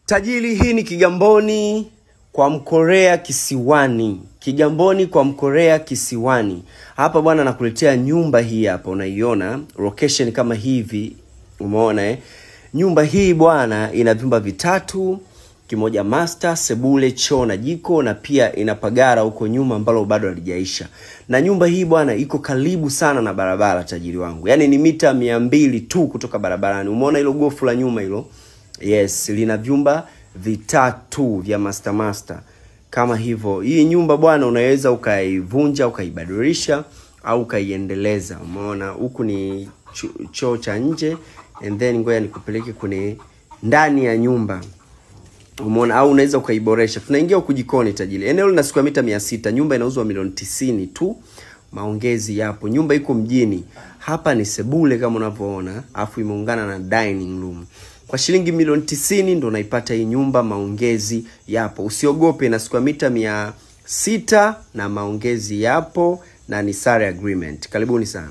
Tajiri, hii ni Kigamboni kwa Mkorea Kisiwani. Kigamboni kwa Mkorea Kisiwani. Hapa bwana nakuletea nyumba hii hapa unaiona, location kama hivi, umeona eh? Nyumba hii bwana ina vyumba vitatu, kimoja master, sebule, choo na jiko, na pia ina pagara huko nyuma ambalo bado halijaisha. Na nyumba hii bwana iko karibu sana na barabara, tajiri wangu. Yaani ni mita 200 tu kutoka barabarani. Umeona hilo gofu la nyuma hilo? Yes, lina vyumba vitatu vya master master kama hivyo. Hii nyumba bwana unaweza ukaivunja, ukaibadilisha au ukaiendeleza. Umeona huku ni choo cha nje, and then ngoja nikupeleke kwenye ndani ya nyumba. Umeona, au unaweza ukaiboresha. Tunaingia huku jikoni, tajiri. Eneo lina square mita 600, nyumba inauzwa milioni 90 tu. Maongezi yapo. Nyumba iko mjini. Hapa ni sebule kama unavyoona, afu imeungana na dining room. Kwa shilingi milioni 90 ndo unaipata hii nyumba, maongezi yapo. Usiogope, na square mita 600 na maongezi yapo na ni sare agreement. Karibuni sana.